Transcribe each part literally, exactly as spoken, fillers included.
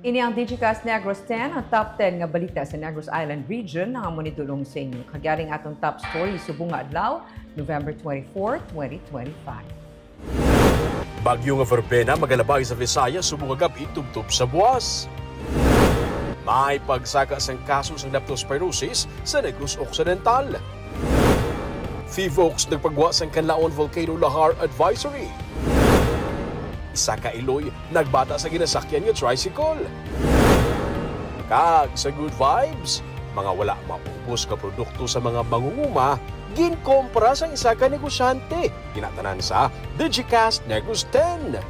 Ini ang Digicast Negros ten, ang top ten nga balita sa Negros Island Region, ang amo ni dulong sa inyo. Kag yari ang atong top story subong nga adlaw, November twenty-four, twenty twenty-five. Bagyo nga verbena magalabay sa Visayas subong nga gab-i tubtob sa buwas. May pagsaka sang kaso sang leptospirosis sa Negros Occidental. Fivox nagpagwa sang Canlaon Volcano Lahar Advisory. Isa ka iloy nagbata sa ginasakyan nga tricycle. Kag sa Good Vibes, mga wala maubos nga produkto sa mga mangunguma, ginkompra sang isa ka negosyante. Ginatanan sa Digicast Negros ten.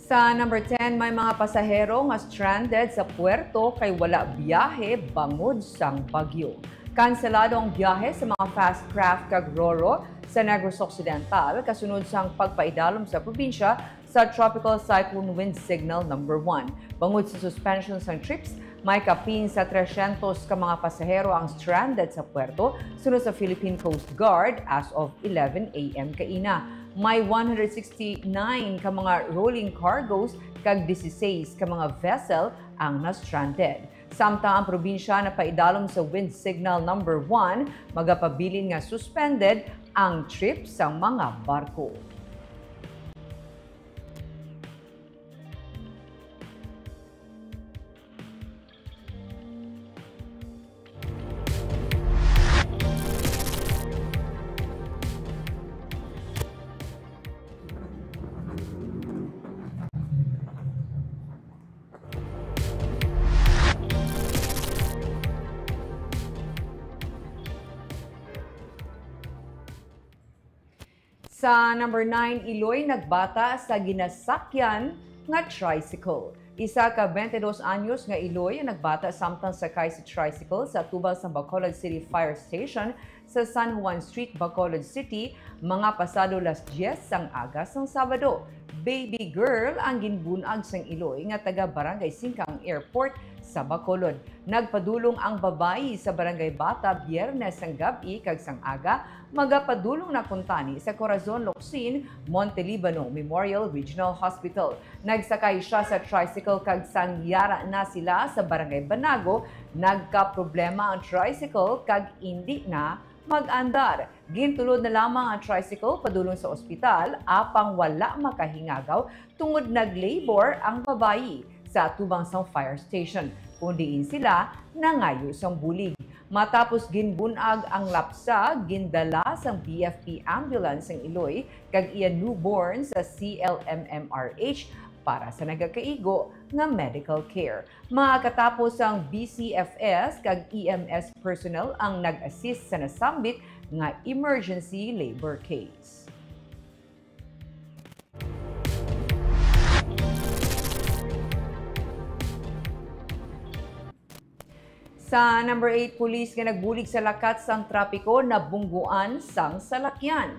Sa number ten, may mga pasahero nga stranded sa puerto kay wala biyahe bangod sang bagyo. Kanselado ang biyahe sa mga fast craft kag ro-ro sa Negros Occidental kasunod sang pagpaidalom sa probinsya sa Tropical Cyclone Wind Signal Number One. Bangod sa suspension sang trips, may kapin sa trescientos ka mga pasahero ang stranded sa puerto suno sa Philippine Coast Guard as of eleven a m kaina. May one hundred sixty-nine ka mga rolling cargos kag dieciséis ka mga vessel ang na-stranded. Samtang ang probinsya napaidalom sa Wind Signal Number One, magapabilin nga suspended ang trip sang mga barko. Sa number nine, iloy nagbata sa ginasakyan nga tricycle. Isa ka twenty-dos anyos nga iloy ang nagbata samtang sakay sa tricycle sa atubang sang Bacolod City Fire Station sa San Juan Street, Bacolod City, mga pasado las dies sang aga sang Sabado. Baby girl ang ginbun-ag sang iloy nga taga Barangay Singkang Airport sa Bacolod. Nagpadulong ang babayi sa Barangay Bata Biyernes sang gab-i kag sang aga, magapadulong na kuntani sa Corazon Locsin, Monte Libano Memorial Regional Hospital. Nagsakay siya sa tricycle kag sang yara na sila sa Barangay Banago, nagkaproblema ang tricycle kag indi na mag-andar. Gintulod na lamang ang tricycle padulong sa ospital, apang wala makahingagaw tungod nag-labor ang babayi sa atubang sang fire station, kun diin sila nangayo sang bulig. Matapos ginbun-ag ang lapsa, gindala sang B F P ambulance ang iloy kag iya newborn sa C L M M R H para sa nagakaigo nga medical care. Makatapos ang B C F S kag E M S personnel ang nag-assist sa nasambit nga emergency labor case. Sa number eight, pulis nga nagbulig sa lakat sang trapiko nabungguan sang salakyan.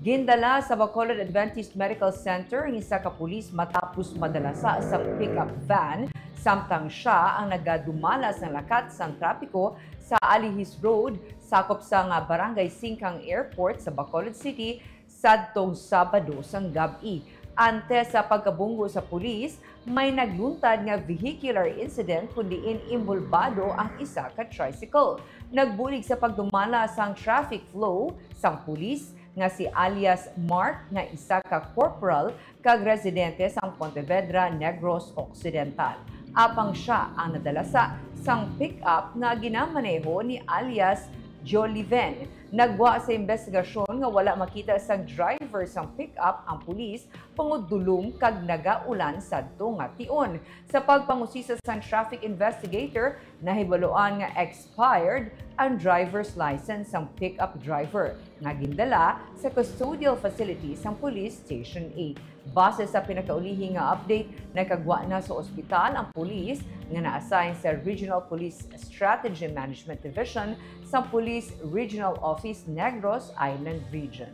Gindala sa Bacolod Adventist Medical Center ang isa ka pulis matapos madalasa sang pickup van, samtang sia ang nagadumala sang lakat sang trapiko sa Alihis Road, sakop sang Barangay Singkang Airport sa Bacolod City, sadtong Sabado sang gab-i. Antes sa pagkabunggo sa pulis, may nagluntad nga vehicular incident kun diin imbulbado ang isa ka tricycle. Nagbulig sa pagdumala sang traffic flow sang pulis nga si alias Mark nga isa ka corporal kag residente sang Pontevedra, Negros Occidental. Apang sia ang nadalasa sang pick-up nga ginamaneho ni alias Joliven. Naggwa sa imbestigasyon nga wala makita sang driver sang pick-up ang pulis bangod dulom kag nagaulan sadto nga tion. Sa pagpangusisa sang traffic investigator, nahibaluan nga expired ang driver's license sang pick-up driver nga gindala sa custodial facility sang Police Station eight. Base sa pinakaulihi nga update, nakagwa na sa ospital ang pulis nga na-assign sa Regional Police Strategy Management Division sa Police Regional Office Negros Island Region.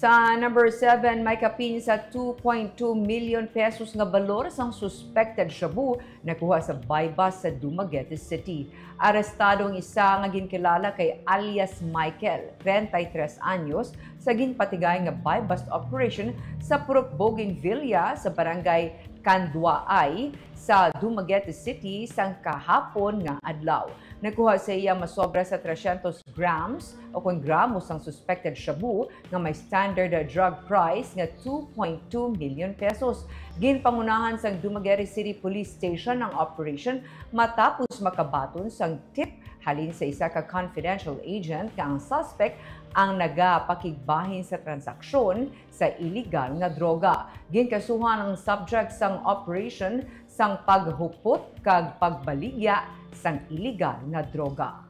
Sa number seven, may kapin sa two point two million pesos nga balor sang suspected shabu nakuha sa buy-bust sa Dumaguete City. Arestado ang isa nga ginkilala kay alias Michael, treinta y tres anyos, sa ginpatigay nga buy-bust operation sa Purok Bougainvillea sa barangay Canduaay sa Dumaguete City sang kahapon nga adlaw. Nakuha sa iya masobra sa trescientos grams o kon gramo sang suspected shabu nga may standard drug price nga two point two million pesos. Ginpangunahan sang Dumaguete City Police Station ang operation matapos makabaton sang tip halin sa isa ka confidential agent nga ang suspect ang nagapakigbahin sa transaksyon sa iligal nga droga. Ginkasuhan ang subject sang operation sang paghupot kag pagbaligya sang iligal nga droga.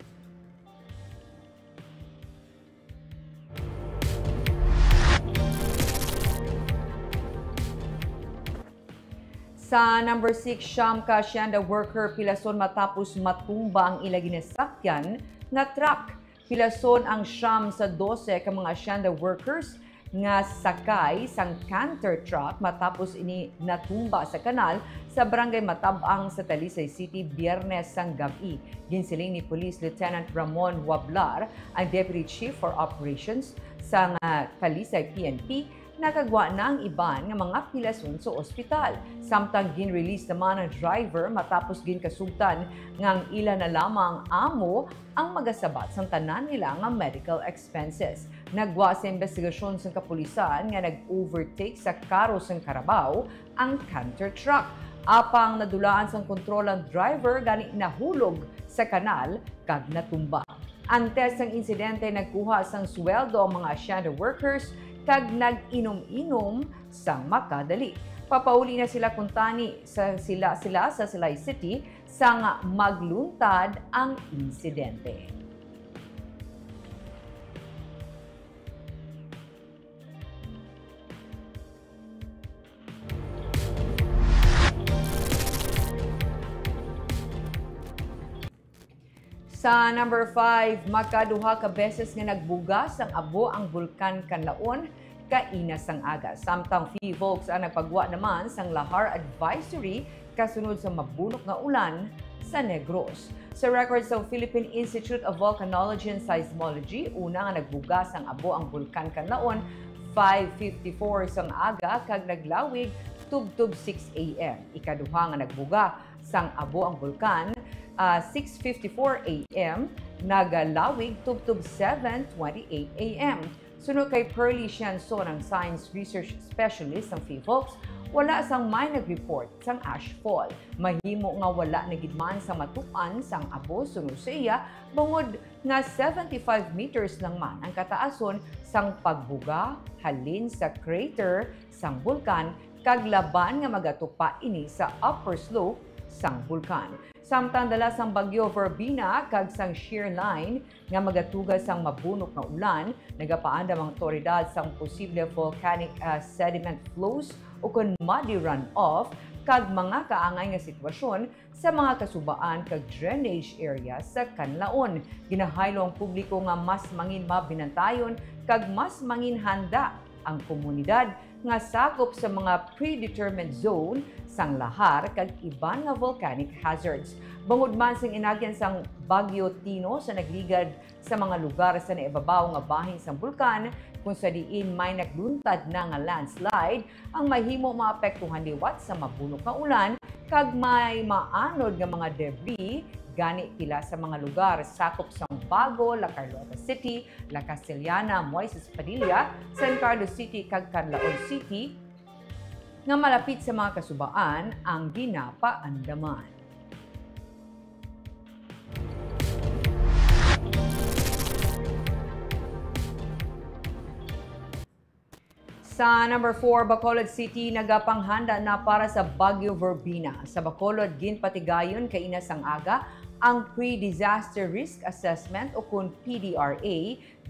Sa number six, siyam ka hacienda worker pilason matapos matumba ang ila ginasakyan nga truck. Pilason ang siyam sa dose ka mga hacienda workers nga sakay sang canter truck matapos ini natumba sa kanal sa Barangay Matab-ang sa Talisay City, Biyernes sang gab-i. Ginsiling ni Police Lieutenant Ramon Wablar, ang Deputy Chief for Operations sang, ah, Talisay P N P, nakagwa na ang iban nga mga pilason sa ospital. Samtang gin-release naman ang driver matapos ginkasugtan nga ang ila na lamang amo ang magasabat sang tanan nila nga medical expenses. Nagwa sa investigasyon sang kapulisan nga nag-overtake sa karo sang karabaw ang canter truck. Apang nadulaan sang kontrol ang driver, gani nahulog sa kanal kag natumba. Antes sang insidente, nagkuha sang sweldo ang mga hacienda workers kag nag-inom-inom sang makadali. Papauli na sila kuntani sa sila, sila sa Silay City sang magluntad ang insidente. Sa number five, makaduha ka beses nga nagbuga sang abo ang Bulkan Kanlaon kaina sang aga. Samtang PHIVOLCS ang nagpagwa naman sang lahar advisory kasunod sa mabunok nga ulan sa Negros. Sa record sa Philippine Institute of Volcanology and Seismology, una nga nagbuga sang abo ang Bulkan Kanlaon, five fifty-four sang aga kag naglawig tubtob six A M. Ikaduha nga nagbuga sang abo ang bulkan, ah, six fifty-four A M, nagalawig tubtob seven twenty-eight A M. Suno kay Pearly Sianson, ang science research specialist sang PHIVOLCS, wala sang may nag-report sang ashfall. Mahimo nga wala na gid man sang matup-an sang abo suno sa iya, bangod nga seventy-five meters lang man ang kataason sang pagbuga halin sa crater sang bulkan, kag laban nga magatupa ini sa upper slope sang bulkan. Samtang dala sang Bagyo Verbena kag sang shear line nga magatuga sang mabunok nga ulan, nagapaandam ang awtoridad sang posible volcanic, ah, sediment flows ukon muddy runoff kag mga kaangay nga sitwasyon sa mga kasubaan kag drainage area sa Kanlaon. Ginahaylo ang publiko nga mas mangin mabinantayon kag mas mangin handa ang komunidad nga sakop sa mga predetermined zone sang lahar kag iban nga volcanic hazards. Bangod man sang inagyan sang Bagyo Tino sa nagligad sa mga lugar sa naibabaw nga bahin sang bulkan, kung sa diin may nagluntad na nga landslide, ang mahimo maapektuhan liwat sa mabunok nga ulan kag may maanod nga mga debris. Gani, pila sa mga lugar sakop sang Bago, La Carlota City, La Castellana, Moises Padilla, San Carlos City, kag Canlaon City nga malapit sa mga kasubaan ang ginapaandaman. Sa number four, Bacolod City nagapanghanda na para sa Bagyo Verbena. Sa Bacolod, ginpatigayon kaina sang aga ang Pre-Disaster Risk Assessment o kun P D R A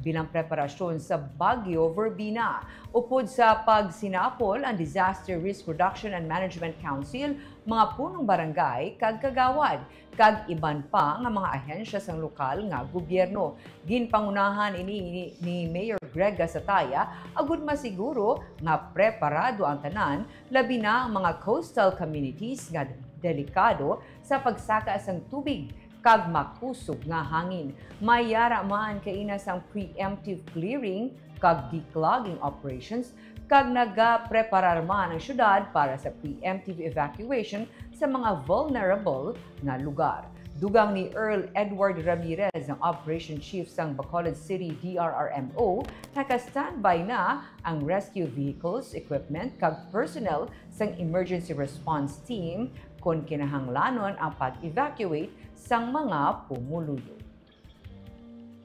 bilang preparasyon sa Bagyo Verbena. Upod sa pagsinapol, ang Disaster Risk Reduction and Management Council, mga punong barangay kag kagawad, kag iban pa nga mga ahensya sang lokal nga gobyerno. Ginpangunahan ini ni, ni Mayor Greg Gasataya agud masiguro nga preparado ang tanan, labi na ang mga coastal communities nga delikado sa pagsaka sang tubig kag makusog nga hangin. May yara man kaina sang preemptive clearing kag declogging operations, kag nagapreparar man ang syudad para sa preemptive evacuation sa mga vulnerable nga lugar. Dugang ni Earl Edward Ramirez, ang Operation Chief sang Bacolod City D R R M O, naka-standby na ang rescue vehicles, equipment, kag personnel sang Emergency Response Team kon kinahanglanon ang pag-evacuate sang mga pumuluyo.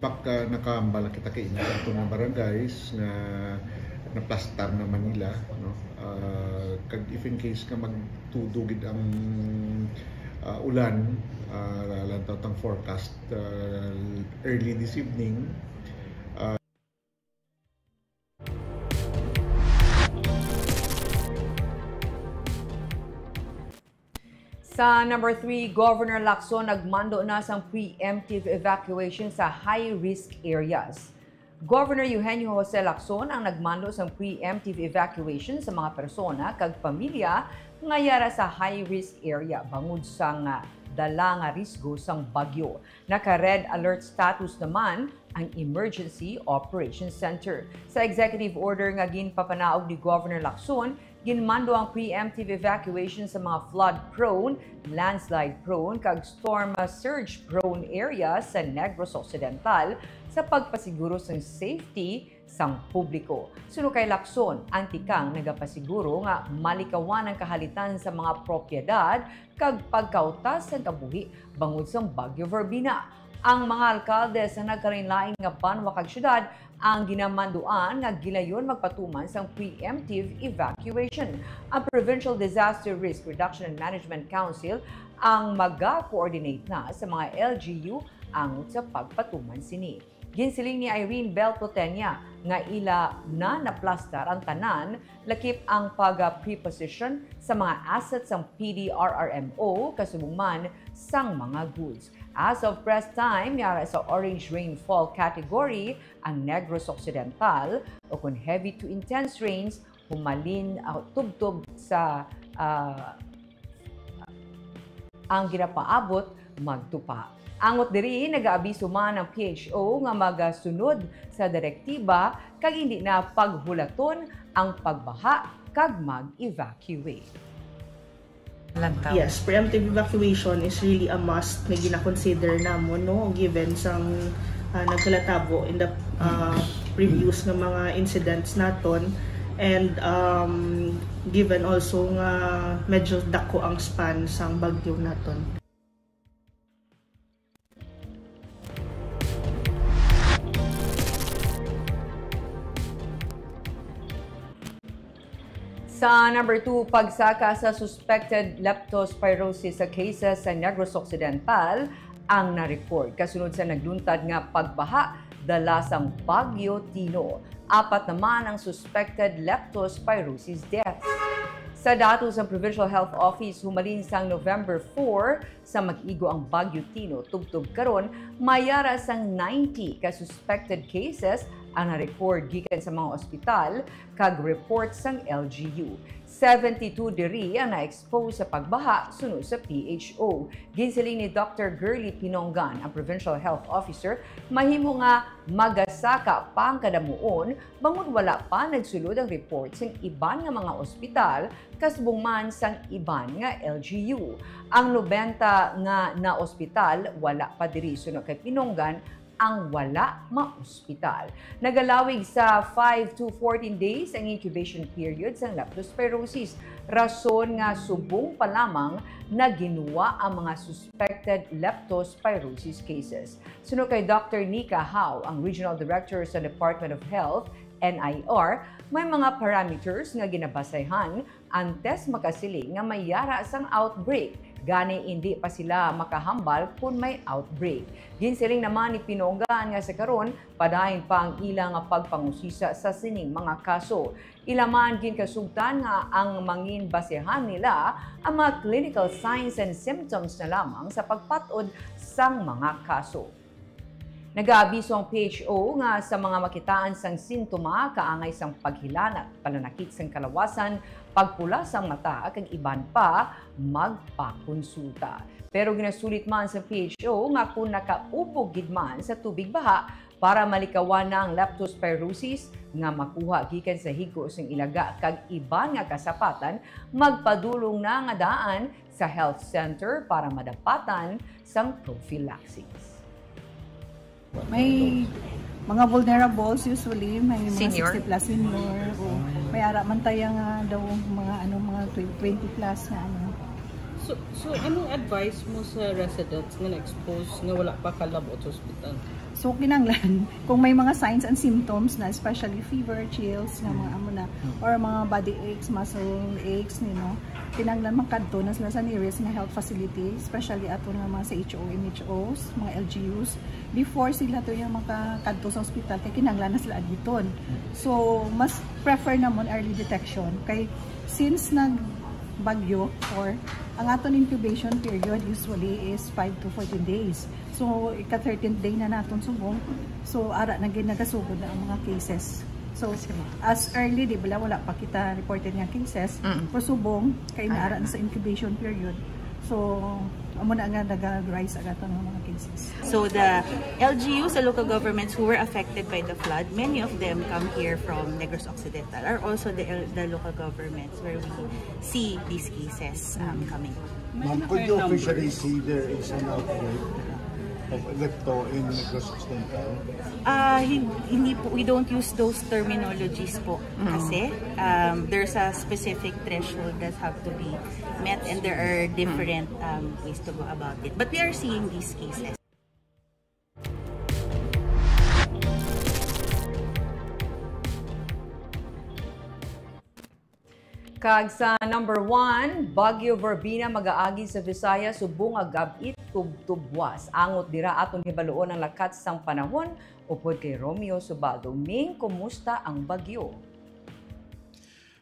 Pagka nakaambal kita kay ingat ato nga barangays nga naplastar na Manila, no? Ah, kag if in case nga magtudo gid ang, ah, ulan, ah, lantaw tang forecast, ah, early this evening, ah, Sa number three, Governor Lacson nagmando na sang preemptive evacuation sa high-risk areas. Governor Eugenio Jose Lacson ang nagmando sang preemptive evacuation sa mga persona kag pamilya nga yara sa high-risk area bangod sang, ah, dala nga risgo sang bagyo. Naka-red alert status naman ang Emergency Operations Center. Sa executive order nga ginpapanaog ni Governor Lacson, ginmando ang preemptive evacuation sa mga flood-prone, landslide-prone, kag storm surge-prone areas sa Negros Occidental sa pagpasiguro sang safety sang publiko. Suno kay Lacson, ang tikang nagapasiguro nga malikawan ang kahalitan sa mga propiedad kag pagkautas sang kabuhi bangod sang Bagyo Verbena. Ang mga alkalde sa nagkalainlain nga banwa kag syudad ang ginamanduan nga gilayon magpatuman sang preemptive evacuation. Ang Provincial Disaster Risk Reduction and Management Council ang maga-coordinate na sa mga L G U angot sa pagpatuman sini. Ginsiling ni Irene Bell Plotenia nga ila na naplastar ang tanan, lakip ang pag-preposition sa mga assets sang P D R R M O kasubong man sang mga goods. As of press time, yara sa orange rainfall category ang Negros Occidental, o kon heavy to intense rains humalin, ah, tubtob sa, ah, ang ginapaabot magtupa. Angot diri, nagaabiso man ang P H O nga magasunod sa direktiba kag hindi na paghulaton ang pagbaha kag mag-evacuate. Lantaw. Yes, preemptive evacuation is really a must na gina-consider namon, no, given sang, ah, nagkalatabo in the, ah, previous nga mga incidents naton, and, um, given also nga medyo dako ang span sang bagyo naton. Sa number two, pagsaka sa suspected leptospirosis sa cases sa Negros Occidental ang na-record kasunod sa nagluntad nga pagbaha dala sang Bagyo Tino. Apat naman ang suspected leptospirosis deaths. Sa datos sang Provincial Health Office, humalin sang November four, sa mag-igo ang Bagyo Tino tubtob karon, may yara sang ninety ka suspected cases ang na-record gikan sa mga ospital kag report sang L G U. Seventy-two diri ang na-expose sa pagbaha suno sa P H O. Ginsiling ni Doctor Girly Pinongan, ang Provincial Health Officer, mahimo nga magasaka pa ang kadamuon bangod wala pa nagsulod ang report sang iban nga mga ospital kasubong man sang iban nga L G U. Ang nobenta nga naospital wala pa diri suno kay Pinongan ang wala maospital. Nagalawig sa five to fourteen days ang incubation period sang leptospirosis, rason nga subong pa lamang naginwa ang mga suspected leptospirosis cases. Suno kay Doctor Nika Hao, ang Regional Director sa Department of Health, N I R, may mga parameters nga ginabasehan antes makasiling nga may yara sang outbreak. Gani, indi pa sila makahambal kon may outbreak. Ginsiling naman ni Pinongan nga sa karon, padayon pa ang ila nga pagpangusisa sa sining mga kaso. Ila man ginkasugtan nga ang mangin basehan nila ang mga clinical signs and symptoms na lamang sa pagpat-od sang mga kaso. Nagaabiso ang P H O nga sa mga makitaan sang sintoma, kaangay sang paghilanat, pananakit sang kalawasan, pagpula sang mata, kag iban pa, magpakonsulta. Pero ginasulit man sa P H O nga kung nakaubog gid man sa tubig baha, para malikawan na ang leptospirosis nga makuha gikan sa higo sang ilaga kag iban nga kasapatan, magpadulong na nga daan sa health center para madapatan sang prophylaxis. May mga vulnerables usually, may mga Senior? sixty plus senior. O, may ara man tayo nga daw mga ano, mga twenty plus na ano. So, so anong advice mo sa residents nga na-expose nga wala pa kalabot sa ospital? So, kinanglan, kung may mga signs and symptoms na, especially fever, chills, na mga amo na, or mga body aches, muscle aches, you know, kinanglan makadto na sila sa nearest nga health facility, especially ato nga mga C H O, M H Os, mga L G Us, before sila to yung makakadto sa ospital, kay kinanglan na sila admiton. So, mas prefer namon early detection, kay since nag bagyo, or ang aton incubation period usually is five to fourteen days. So, ika thirteenth day na naton subong. So, ara na gid nagasugod na ang mga cases. So, as early, di bala, wala pa kita reported nga cases. Mm. Pero subong, kay naara na sa incubation period. So, amo na nga nag-rise ang aton nga mga cases. So the L G Us, the local governments who were affected by the flood, many of them come here from Negros Occidental, are also the, the local governments where we see these cases um, coming. Ma'am, could you officially say there is an outbreak of lepto in Negros Occidental? Ah, hin- hindi po, we don't use those terminologies po kasi um, there's a specific threshold that have to be met and there are different um, ways to go about it. But we are seeing these cases. Kag sa number one, Bagyo Verbena magaagi sa Visayas subong nga gab-i tubtob buwas. Angot dira aton hibaluon ang lakat sang panahon upod kay Romeo Subaldo. Ming, kumusta ang bagyo?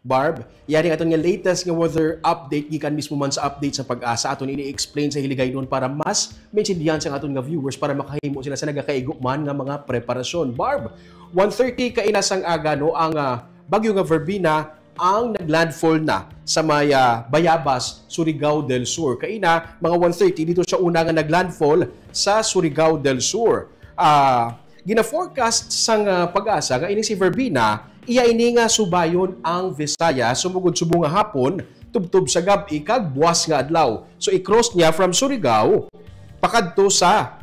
Barb, yari ang aton nga latest nga weather update gikan mismo man sa update sa PAGASA. Aton ini-explain sa hiligaynon para mas maintindihan sa aton nga viewers para makahimo sila sa nagakaigo man nga mga preparasyon. Barb, one thirty kaina sang aga, no, ang ah, bagyo nga Verbena ang naglandfall na sa may ah, Bayabas, Surigao del Sur. Kaina, mga one thirty, dito siya una nga naglandfall sa Surigao del Sur. Ah, gina-forecast sang ah, PAGASA nga ini si Verbena, iya ini nga subayon ang Visayas sumugod subong nga hapon, tubtob sa gab-i kag buwas nga adlaw. So, i-cross niya from Surigao pakadto sa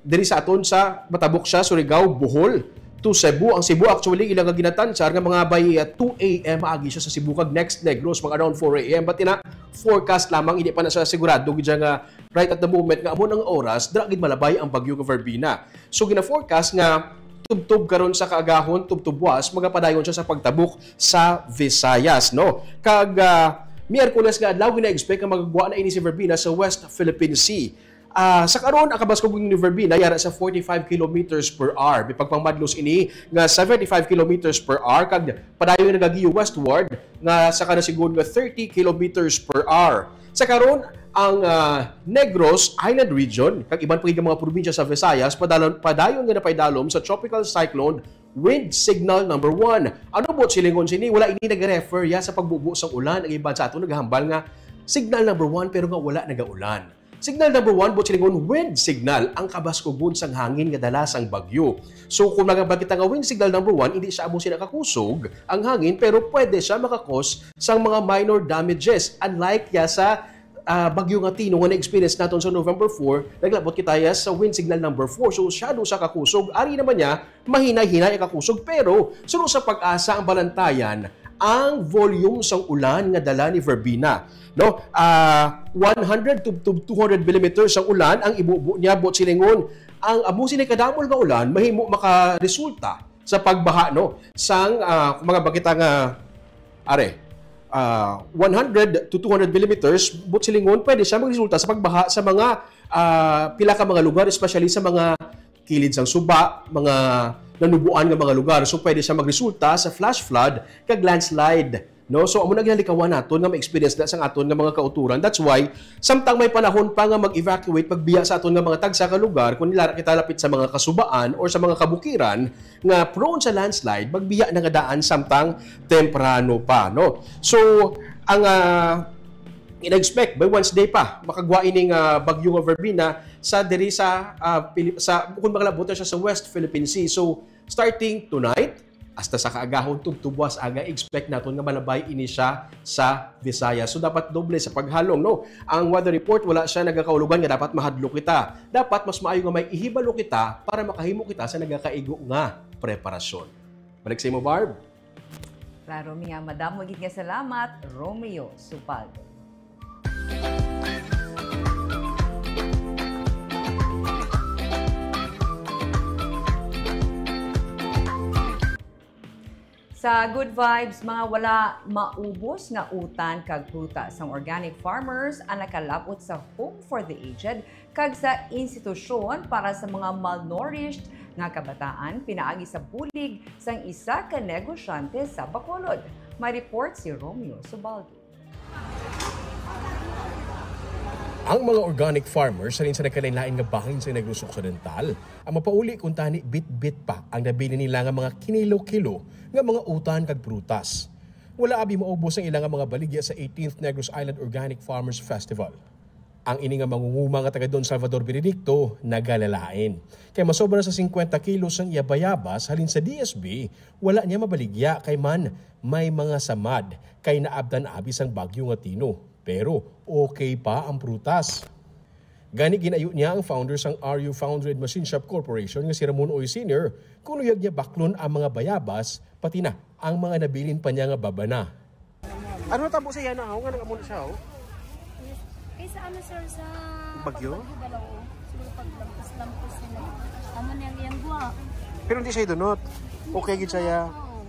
diri sa aton sa matabok siya, Surigao, Bohol to Cebu. Ang Cebu, actually, ilang nga ginatansar nga mga by uh, two a.m. maagi siya sa Cebu kag next Negros, mga around four a.m. But ina, forecast lamang, hindi pa na siya sigurado gid siya nga right at the moment nga amo nang oras dira gid malabay ang bagyo nga Verbena. So gina-forecast nga tubtob karon sa kaagahon, tubtob buwas, magapadayon siya sa pagtabok sa Visayas, no? Kag uh, Miyerkules nga adlaw, gina-expect nga magagwa na ini si Verbena sa West Philippine Sea. Ah, sa karon, ang kabaskog ni Verbena yara sa forty-five kilometers per hour. May pagpangmadlos ini nga seventy-five kilometers per hour kag padayon nagagiyo westward nga sa kanasigon nga thirty kilometers per hour. Sa karon, ang ah, Negros Island Region kag iban pa gid nga mga probinsya sa Visayas padalon, padayon nga napaidalom sa tropical cyclone wind signal number one. Ano buot silingon sini? Wala ini nag-refer ya sa pagbubo sang ulan. Ang iban sa ato nagahambal nga signal number one pero nga wala nagaulan. Signal number one, buot silingon, wind signal, ang kabaskugon sang hangin nga dala sang bagyo. So kung nagabal kita nga wind signal number one, hindi siya amo sina kakusog ang hangin, pero pwede siya makakos sang mga minor damages, unlike ya sa ah, bagyo nga Tino nga na-experience naton sa November four, naglabot kita ya sa wind signal number four. So shadow sa kakusog, ari naman niya, mahinay-hinay ang kakusog, pero suno sa PAGASA ang balantayan ang volume sang ulan nga dala ni Verbena. No? Ah, one hundred to, to two hundred millimeters ang ulan ang ibubo niya, buot silingon. Ang amo sini kadamol nga ulan mahimo makaresulta sa pagbaha, no, sang ah, mga bakita nga are ah, one hundred to two hundred millimeters, buot silingon, pwede siya magresulta sa pagbaha sa mga, ah, pila ka mga lugar, especially sa mga kilid sang suba, mga nanubuan nga mga lugar. So, pwede siya magresulta sa flash flood kag landslide, no? So, amo na ginalikawan naton nga ma-experience na sang aton nga mga kauturan. That's why, samtang may panahon pa nga mag-evacuate, magbiya sa aton nga mga tagsa ka lugar, kung nilara kita lapit sa mga kasubaan or sa mga kabukiran nga prone sa landslide, magbiya na nga daan samtang temprano pa, no? So, ang, ah, ina-expect by Wednesday pa makagwa ini nga bagyo nga Verbena sa diri sa, ah, Pili-, sa, kung makalabot na siya sa West Philippine Sea. So, starting tonight, hasta sa kaagahon, tubtubwas aga, expect naton nga malabay ini siya sa Visayas. So, dapat doble sa paghalong, no? Ang weather report, wala siya nagakaulogan nga dapat mahadlok kita. Dapat mas maayo nga may ihibalo kita para makahimo kita sa nagakaigo nga preparasyon. Balik sa imo, Barb. Klaro, mi nga madamo gid nga salamat, Romeo Subaldo. Sa Good Vibes, mga wala maubos nga utan kag prutas sang organic farmers ang nakalabot sa Home for the Aged kag sa institusyon para sa mga malnourished nga kabataan pinaagi sa bulig sang isa ka negosyante sa Bacolod. May report si Romeo Subaldo. Ang mga organic farmers halin sa nagkalain-lain nga bahin sa Negros Occidental ang mapauli kuntani bitbit pa ang nabilin nila nga mga kinilo-kilo nga mga utan kag prutas. Wala abi maubos ang ila nga mga baligya sa eighteenth Negros Island Organic Farmers Festival. Ang ini nga mangunguma nga taga Don Salvador Benedicto nagalalain, kay masobra sa singkwenta kilos ang iya bayabas halin sa D S B, wala niya mabaligya kay man may mga samad kay naabtan abi sang bagyo nga Tino. Pero okay pa ang prutas. Gani, ginayo niya ang founder sang R U Foundry and Machine Shop Corporation nga si Ramon Uy Senior kung luyag niya baklon ang mga bayabas, pati na ang mga nabilin pa niya nga babana. Ano natabo sa iya na, oh? Nga nag-amo na siya, oh? Yes. Kay sa ano, sir, sa Bagyo? Pag-, bagyo bala, oh. Siguro paglampas-lampas nila. Amo na ang iyang guwa. Pero hindi siya idunot. Okay gid siya. Oo.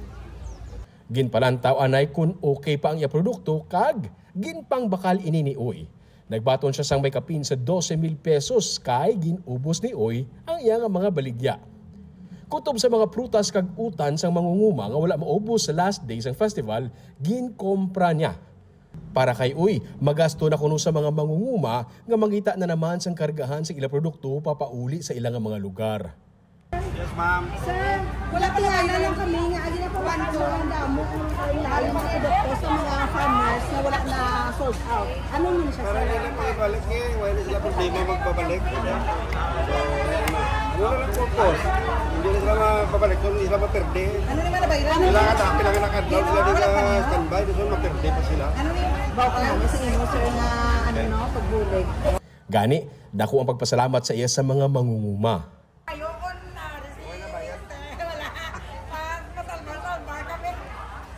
Ginpalantaw anay kun okay pa ang iya produkto kag ginpangbakal ini ni Uy. Nagbaton siya sang may kapin sa doce mil pesos kay gin-ubos ni Uy ang iya nga mga baligya. Kutob sa mga prutas kag utan sang mangunguma nga wala maubos sa last day sang festival, ginkompra niya. Para kay Uy, magasto na kuno sa mga mangunguma nga mangita na naman sang kargahan sang ila produkto papauli sa ila nga mga lugar. Yes, ma'am. Sir, wala, kilala lang kami nga agi na pa one four ang damo ang, ang lahat ng mga produkto sa mga farmers na wala na sold out. Ano man siya, sir? Pero hindi na po ibalik eh. Wala na sila problema magbabalik. So, ano na lang purpose? Hindi na sila mababalik kung hindi sila maperde. Ano naman na ba yun? Kailangan na, kailangan na kadlaw sila di sa standby. Gusto maperde pa sila. Ano ni? Bawal namin sa inyo, sir, nga ano, no, pagbulig. Gani, dako ang pagpasalamat sa iya sa mga mangunguma. Ayoko na, receive. Wala. Pag masalbar-salbar kami,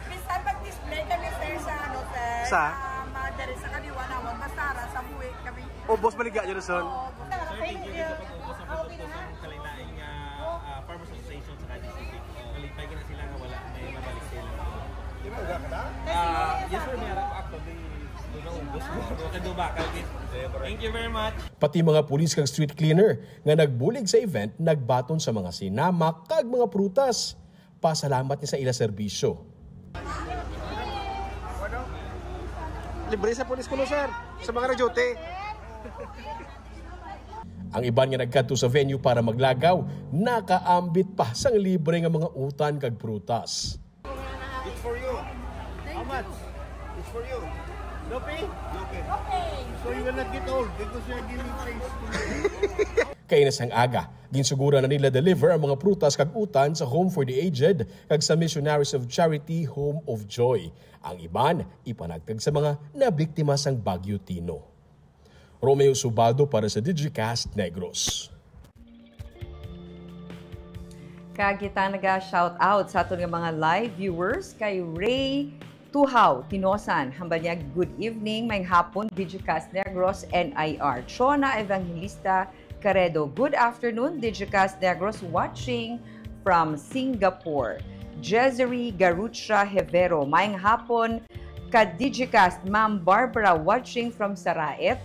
minsan pag-display kami, sir, sa, ano, sir, Sa? sa mga diri sa Kadiwa naman, basta ra sa buhi kami. O, boss, maligya yun, son. Oo, sir, thank you. Sa pag-ubos ng produkto sa kalain-lain nga, ah, Farmers Association sa Cadiz City. Malipay gina sila nga wala may mabalik sila. Ah, yes, sir, meron po actually. Doon ang ubos mo. Doon ka duba, Cadiz. Thank you very much. Pati mga pulis kag street cleaner nga nagbulig sa event nagbaton sa mga sinamak kag mga prutas. Pasalamat ni sa ila serbisyo. Libre sa pulis kuno, sir, sa mga nag-duty. Ang iban nga nagkadto sa venue para maglagaw, nakaambit pa sang libre nga mga utan kag prutas. It's for you. How much? It's for you. No pay? No pay. So you will not get old because you are giving things to me. Kay na sang aga, ginsuguran na nila deliver ang mga prutas kag utan sa Home for the Aged kag sa Missionaries of Charity Home of Joy. Ang iban, ipanagtag sa mga nabiktima sang Bagyo Tino. Romeo Subaldo para sa Digicast Negros. Kag kita naga-shout out sa aton nga mga live viewers kay Ray Tuhaw Tinosan. Hambal niya, "Good evening, maayong hapon, Digicast Negros N I R. Chona Evangelista Caredo, good afternoon, Digicast Negros, watching from Singapore." Jezeri Garucha Hevero, "Maayong hapon, ka-Digicast, Ma'am Barbara, watching from Saraet,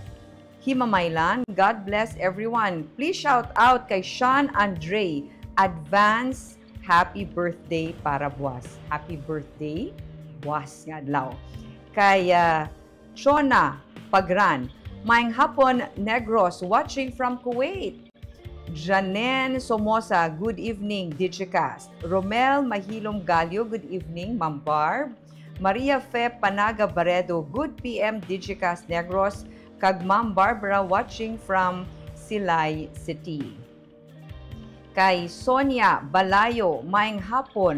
Himamaylan. God bless everyone. Please shout out kay Sean Andre. Advance happy birthday para buwas. Happy birthday, buwas nga adlaw. Kay ah, Chona Pagran. Maayong hapon, Negros, watching from Kuwait. Janen Somoza, good evening, Digicast. Romel Mahilom Galio, good evening, Ma'am Barb. Maria Fe Panaga Baredo, good P M, Digicast Negros, kag Ma'am Barbara, watching from Silay City. Kay Sonia Balayo, maayong hapon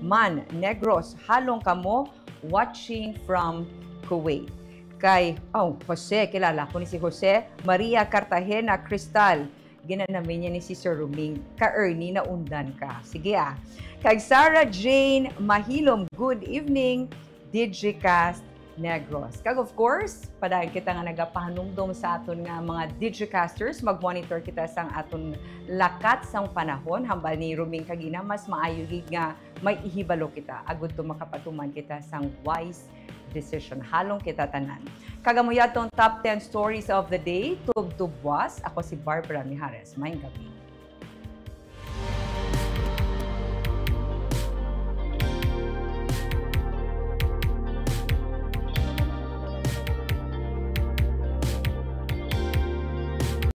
man, Negros, halong kamo, watching from Kuwait. Kay, oh, Jose, kilala ko ni si Jose, Maria Cartagena Cristal, ginanami niya ni Sister Ruming, ka Ernie, naundan ka. Sige ah. Kag Sarah Jane Mahilom, good evening, Digicast Negros. Kag of course, padayon kita nga nagapahanumdom sa aton nga mga Digicasters, mag-monitor kita sang aton lakat sang panahon. Hambal ni Ruming kagina, mas maayo gid nga may ihibalo kita agud to makapatuman kita sang wise decision. Halong kita tanan. Kag amo yaton top ten stories of the day. Tubtob buwas. Ako si Barbara Mijares. Maayong gabi.